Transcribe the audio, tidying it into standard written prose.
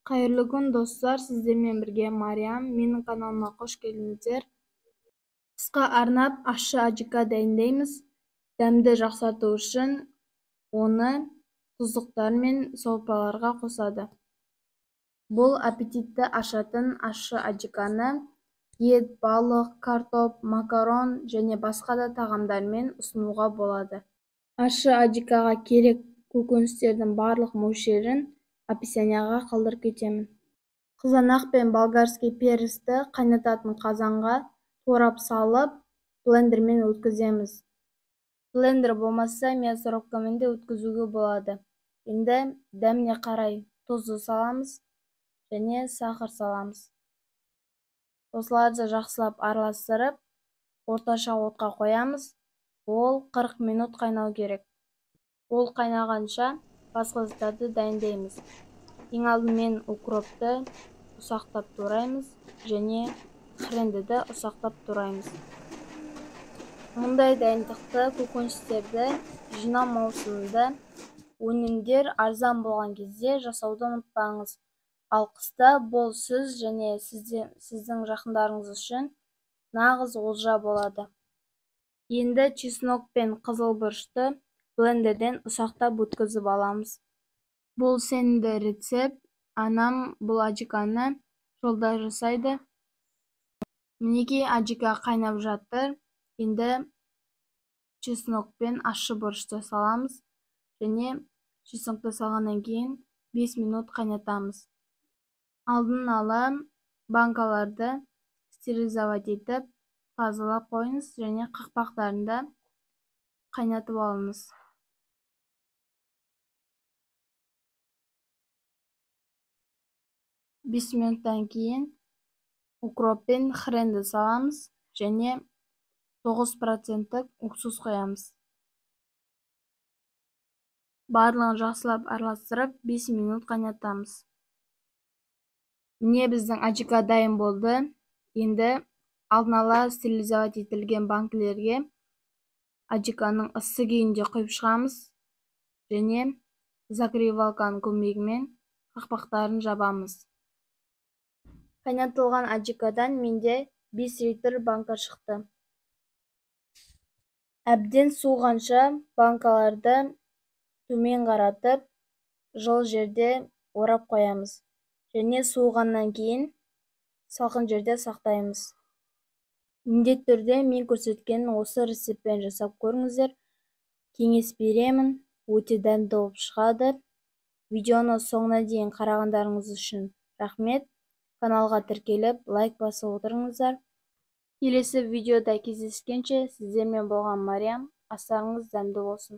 Қайырлы күн, достар! Сіздермен бірге Мариям. Менің каналыма қош келдіңіздер. Қысқа арнап ащы аджика дайындаймыз. Дәмді жақсарту үшін оны тұздықтар мен сорпаларға қосады. Бұл аппетитті ашатын ащы аджиканы ет, балық, картоп, макарон және басқа да тағамдармен ұсынуға болады. Ащы аджикаға керек көкөністердің барлық мөлшерін описанияға қалдырып кетемін. Қызанақ пен болгарский перісті қайнататын қазанға турап салып, блендермен өткіземіз. Блендер болмаса, мясорубкамен де өткізуге болады. Енді дәміне қарай тұзды саламыз және сахар саламыз. Осыларды жақсылап араластырып, орташа отқа қоямыз. Ол 40 минут қайнау керек. Ол қайнағанша басқа заттарды дайындаймыз. Ең алдымен укропты ұсақтап тураймыз және хренді де ұсақтап тураймыз. Мұндай дайындықты көкөністерді жинау маусымында, өнімдер арзан болған кезде жасауды ұмытпаңыз. Ал қыста бұл сіз және сіздің жақындарыңыз үшін нағыз олжа болады. Енді чеснок пен қызыл бұрышты блендерден ұсақтап өткізіп аламыз. Бұл сенімді рецепт. Анам бұл аджиканы жолда жасайды. Мінекей, аджика қайнап жатыр. Енді чеснок пен ащы бұрышты саламыз және чеснокты салғаннан кейін 5 минут қайнатамыз. Алдын ала банкаларды стерилизовать етіп, тазалап қойыңыз және қақпақтарында қайнатып алыңыз. 5 минуттан кейін укроп пен хренді саламыз және 9% уксус қоямыз. Барлығын жақсылап араластырып, 5 минут қайнатамыз. Міне, біздің аджика дайын болды. Енді алдын ала стерилизовать етілген банкілерге аджиканың ыссы күйінде құйып шығамыз және закрывалканың көмегімен қақпақтарын жабамыз. Қайнатылған аджикадан менде 5 литр банка шықты. Әбден суығанша банкаларды төмен қаратып, жылы жерде орап қоямыз және суығаннан кейін салқын жерде сақтаймыз. Міндетті түрде мен көрсеткен осы рецептпен жасап көріңіздер. Кеңес беремін, өте дәмді болып шығады. Видеоны соңына дейін қарағандарыңыз үшін рахмет. Каналға тіркеліп, лайк басып отырыңыздар. Келесі видеода кездескенше, сіздермен болған Мариям. Астарыңыз дәмді болсын.